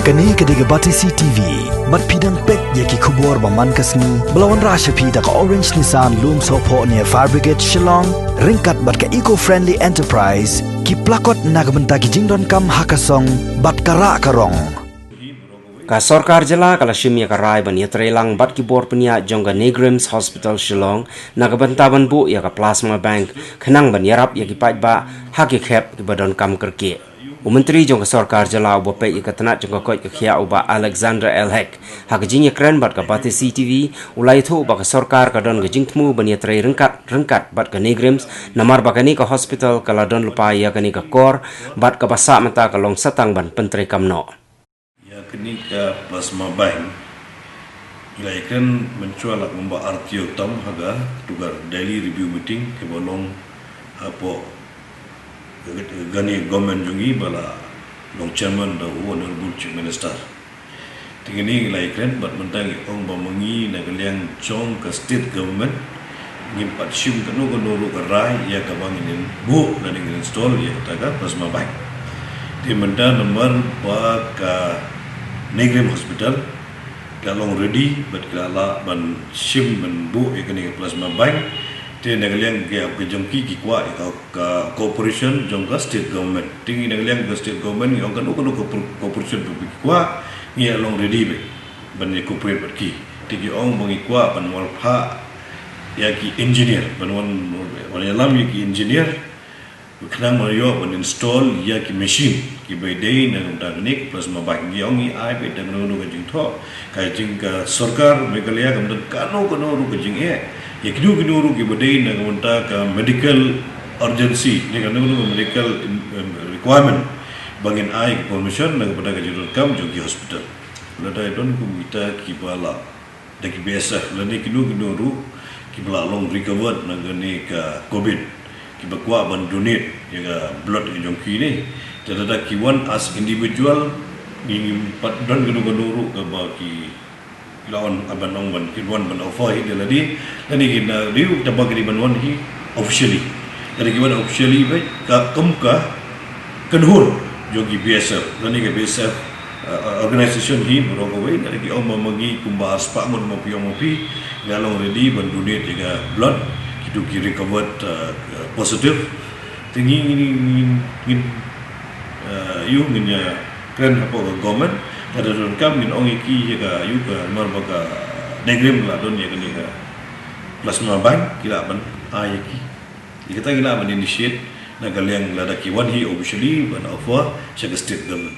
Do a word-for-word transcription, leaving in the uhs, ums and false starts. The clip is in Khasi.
Kane ka dei ka Batesi T V, bad phi dang peit ïa ki khubor ba man ka sngi, ba la wanrah sha phi da ka Orange Nissan Lumsohphoh near Fire Brigade Shillong, ryngkat bad ka Eco Friendly Enterprise, ki plakot na ka bynta ki jingdonkam ha ka song, bad ka rah ka rong. Ka sorkar jylla ka la shim ïa ka rai ban ïatreilang bad ki bor pynïaid jong ka NEIGRIHMS Hospital Shillong, na ka bynta ban buh ïa ka plasma bank, khnang ban ïarap ïa ki paidbah, ha ki khep kiba donkam kyrkieh. U Myntri jong ka sorkar jylla uba peit ïa ka tnat jong ka koit ka khiah u Bah Alexander L Hek, ha ka jingïakren bad ka Batesi T V, u la ïathuh ba ka sorkar ka don ka jingthmu ban ïatrei ryngkat, ryngkat bad ka NEIGRIHMS, namar ba kane ka hospital ka la don lypa ïa kane ka kor, bad kaba sah mynta ka long satang ban pyntreikam noh. Ïa kane ka plasma bank, ngi la ïakren mynshuwa la kumba ar taïew tam ha katu ka daily review meeting kaba long hapoh kane government jong ngi ba la long chairman da u Honorable Chief Minister. Te kane ngi la ïakren bad mynta ngi ong ba ma ngi na ka liang jong ka state government ngim pat shim kano kano ruh ka rai ïa kaba ngin buh lane ngin install ïa kata ka plasma bank. Te mynta namar ba ka NEIGRIHMS Hospital ka long ready bad ka la lah ban shim ban buh ïa kane ka plasma bank. Te na ka liang ka jong ki ki kwah ïa ka, ka cooperation jong ka state government. Te ngi na ka liang ka state government ngi ong kano kano ka pro-, cooperation ba ki kwah ngi ïa long ready bad ban ïa cooperate bad ki. Te ki ong ba ngi kwah ban wan phah ïa ki engineer, ban wan, wan ïalam ïa ki engineer, khnang ban ïoh ban install ïa ki machine kiba dei na ka bynta kane ka plasma bank. Ngi ong ngi ai beit da kano kano ka jingthoh, ka jing ka sorkar Meghalaya kam don kano kano ruh ka jingeh ïa kino kino ruh kiba dei na ka bynta ka medical urgency, ne kano kano ka medical, em, requirement, ba ngin ai ka permission na ka bynta ka jingdonkam jong ki hospital. Lada don kum kita kiba la da ki B S F lane kino kino ruh kiba la long recovered na kane ka covid, kiba kwah ban donate ïa ka blood ka jong ki ne. Te lada ki wan as individual, ngim pat don kano kano ruh kaba ki la wan ban ong ban, ki wan ban offer hi da lade, lane ki na riew taba ki ban wan hi officially. Lada ki wan officially ba ka kum ka kynhun jong ki B S F, lane ka B S F, uh, organization hi baroh kawei, lada ki ong ma ngi kumba ar spah ngut ma phi ong ma phi, ngi long ready ban donate ïa ka blood, kitu ki recovered, uh, positive. Te ngi, ngi, ngi, ngi, uh, ïoh ngin ïa kren hapoh ka government, lada donkam ngin ong ïa ki ïa ka, ïoh ka mar ba ka NEIGRIHMS la don ïa kane ka plasma bank, ki lah ban ai ïa ki. Ïa kata ngi lah ban initiate na ka liang lada ki wan hi officially ban offer sha ka state government.